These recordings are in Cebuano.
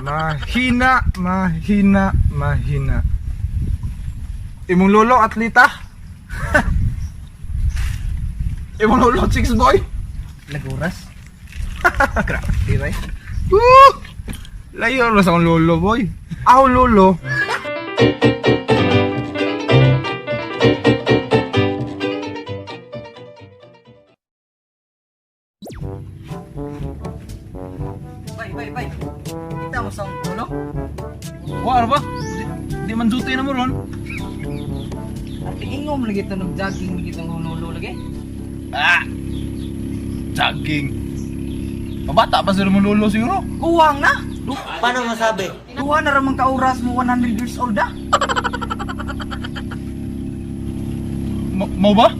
Mahina, mahina, mahina. Imong lolo, atleta. Imong lolo, chicks boy. Laguras. Grabe ba? Woo! Layo na sa akong lolo, boy. Ako lolo. Bay, bay, bay. Kita mo sa akong ulo. Wa ba? Di man duty na mo ron. At ingom lagi ito nag-jogging lagi itong lolo lagi. Ah! Jogging. Mabata pa sila mong lolo siguro. Kuwang na! Paano masabi? Kuha na ramang kauras mo 100 years old ah. Mau ba?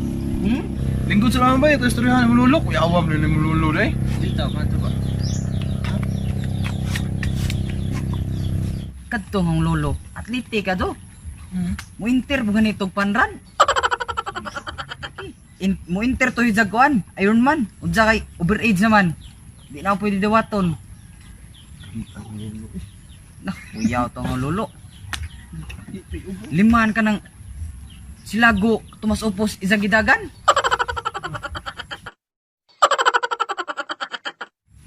Hmm? Lingkod sa naman ba? Ito istoryahan mong lolo. Kuya awam na mong lolo na eh. Dito, kato ba? Kadto ng lolo, atlete ka do. Mo inter mo ganito panran. Mo inter to hijag kuan, Iron Man. Unsa kay overage naman. Di na ako pwede dawaton. Nah, kuyaw to ang lolo. Liman ka ng silago, tumas upos, isagidagan.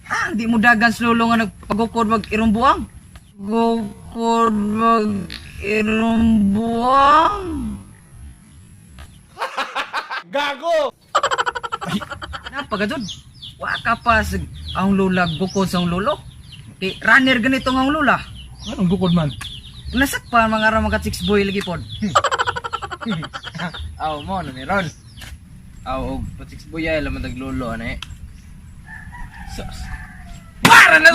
Ah, di mo dagan sa lolo nga nagpagukod mag irong buwang. Gukod mag irong buwang. Gago! Napagadod. Wa ka pa sa ang lola gukod sa ang lolo. Kay runner ganito ang lola. Anong bukod man? Nasak pa mga ra mga six boy lagi pod. Aw mo na meron. Aw og patiks boy ay laman taglolo ani. Sos. Para na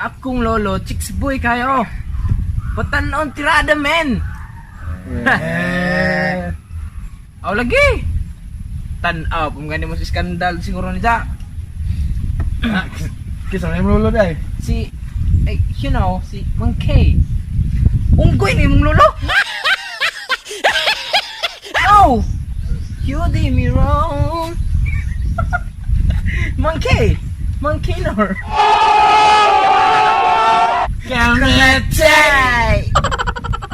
Akong lolo, chicks boy kayo. Patanon tirada men. Eh. Aw lagi. Tan-aw, pum gani mo si skandal siguro ni Ja. Kisa na yung lolo dai. Si eh, si Mang K. Unggoy ni imong lolo. Oh! You did me wrong. Mang K. Mang Kinor. Kamatay.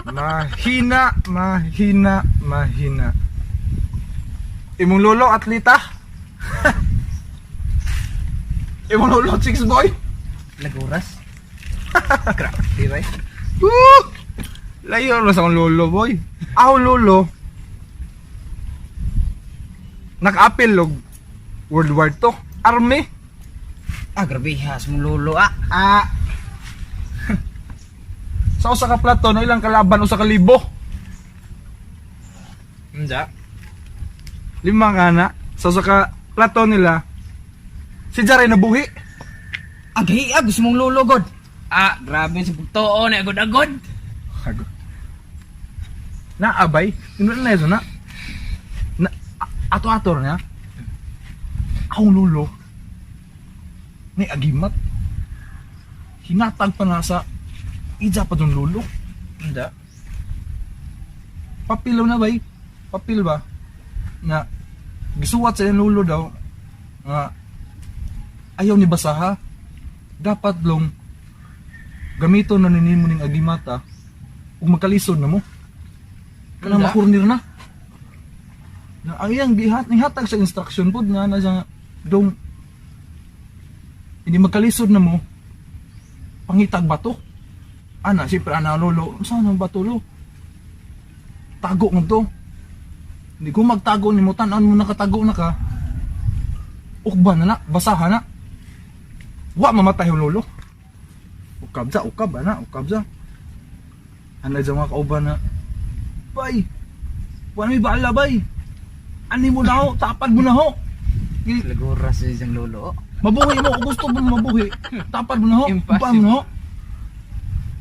Mahina, mahina, mahina. Imong lolo, atleta. Imong lolo, chicks boy. Laguras. Grabe ba? Woo! Layo na sa akong lolo, boy. Ako lolo. Naka-apel og World War II. Army. Ah, grabe ha sa mong lolo ah. Ah. Sa usa ka plato no ilang kalaban usa ka libo. Unsa? Lima ka na. Sa usa ka plato nila si Jaray nabuhi. Agay ah, gusto mong lolo god. Ah, grabe sa pagtuo ni agod-agod. Ago. Naabay, ino na na na. Na ato-ato na. Akong lolo. May agimat. Hinatag pa na sa ija pa dong lolo. Unsa? Papil na bay. Papil ba? Na gisuwat sa iyang lolo daw nga ayaw ni basaha. Dapat long gamiton na nimo ning agimata ug magkalisod na mo. Kanang Wala. makurnir na. Na ang iyang gihat nihatag sa instruction pod nga na sa dong hindi magkalisod na mo pangitag bato. Ana, siyempre ana lolo, saan ang bato lo? Tago nga to. Hindi ko magtago nimo tan-an mo nakatago na ka. Ukba na na, basaha na. Wa mamatay yung lolo. Ukab sa, ukab ana, ukab sa. Ana dyan mga kauban na. Bay, wa may baala bay. Ani mo na ho, tapad mo na ho. Laguras sa isang lolo. Mabuhi mo, kung gusto mo mabuhi, tapad mo na ho, Impossible. uban mo na ho.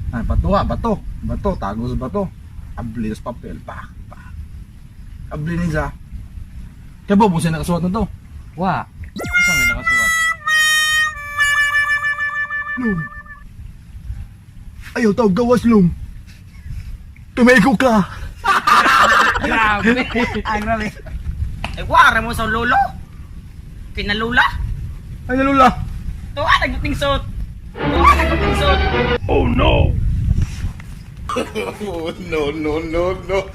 Ay, bato ha, bato. Bato, tago sa bato. Abli sa papel, pa, pa. Abli ni sa. Kaya ba, busin nakasuwat na to? Wa. Unsa may nakasuwat? Long. Ayaw tawag gawas, Long. Tumego ka. Grabe. Ay, grabe. Ay, wara mo sa lolo. Kinalula. Ay, nalula. Tuwa nagduting suot. Tuwa nagduting suot. No, no, no, no.